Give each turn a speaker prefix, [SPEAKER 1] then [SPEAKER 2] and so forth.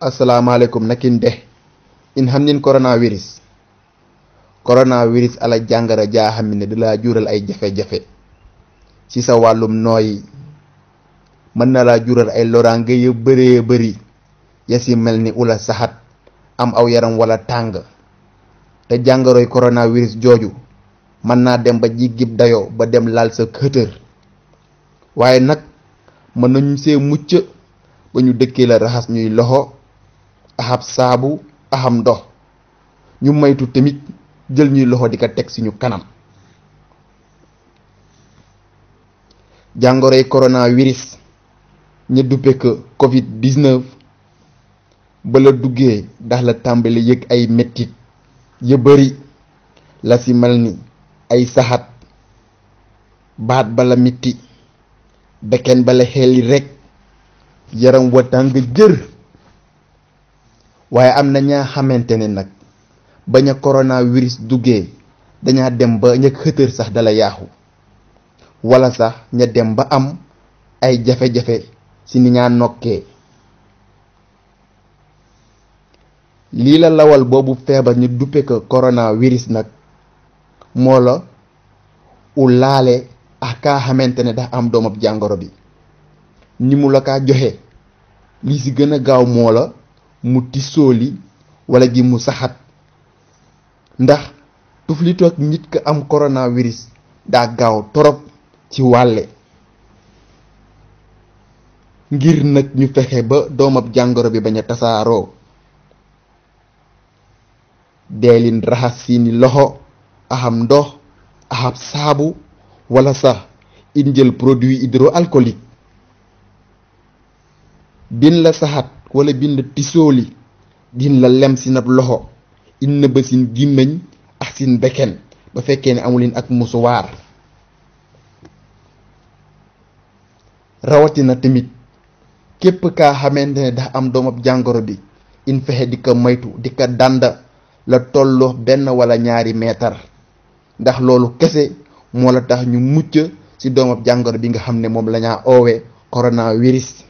[SPEAKER 1] Assalamualaikum nakin de in hamnin coronavirus ala jangara ja hamine de la jural ay jafe-jafe ci sa walum noy man na la jural ay lorange yu beure beuri yasi melni ula sahat am aw yaram wala tang te jangaroy coronavirus joju man na dem ba jigib dayo ba dem lal sa keuteur waye nak man nañu sé mucc ba ñu dekké la rahas ñuy loxo ahab sabu aham ndox ñu maytu tamit jël ñuy loxo dika tek suñu kanam jangoroy coronavirus ñu duppé ko covid-19 ba la duggé ndax la tambali yek ay mettit ye bari la ci melni ay sahat baat bala miti beken bala xeli rek yaram wa tang jeur waye amna ña xamantene nak baña coronavirus duggé daña dem ba ña xëteur sax dala yaaxu wala sax ña dem ba am ay jafe-jafe ci ni ña nokké li la lawal bobu febar ñu duppé ko coronavirus nak mola u lalé aka xamantene da am doomab jangoro bi ni mu la ka joxé li ci gëna gaaw mola mu tisoli wala gi mu saxat ndax tufli tok nit ka am coronavirus da gaaw torop ci walé ngir nak ñu fexé ba doomab jangoro bi baña tasaaro delin rahas sini loxo aham ndox ahab sabu wala sax injel produit hydroalcoolique bin la saxat wala bin la tisoli din la lem ci nab loxo inna ba sin gimeñ ak sin beken ba fekkee ne amulin ak musuwar rawatina tamit képp ka xamantene da am doomab jangoro bi in fexé dika maytu dika danda la tollo ben wala ñaari meter ndax lolu kesse mo la tax ñu mucc ci doomab jangoro bi nga xamne mom laña owé coronavirus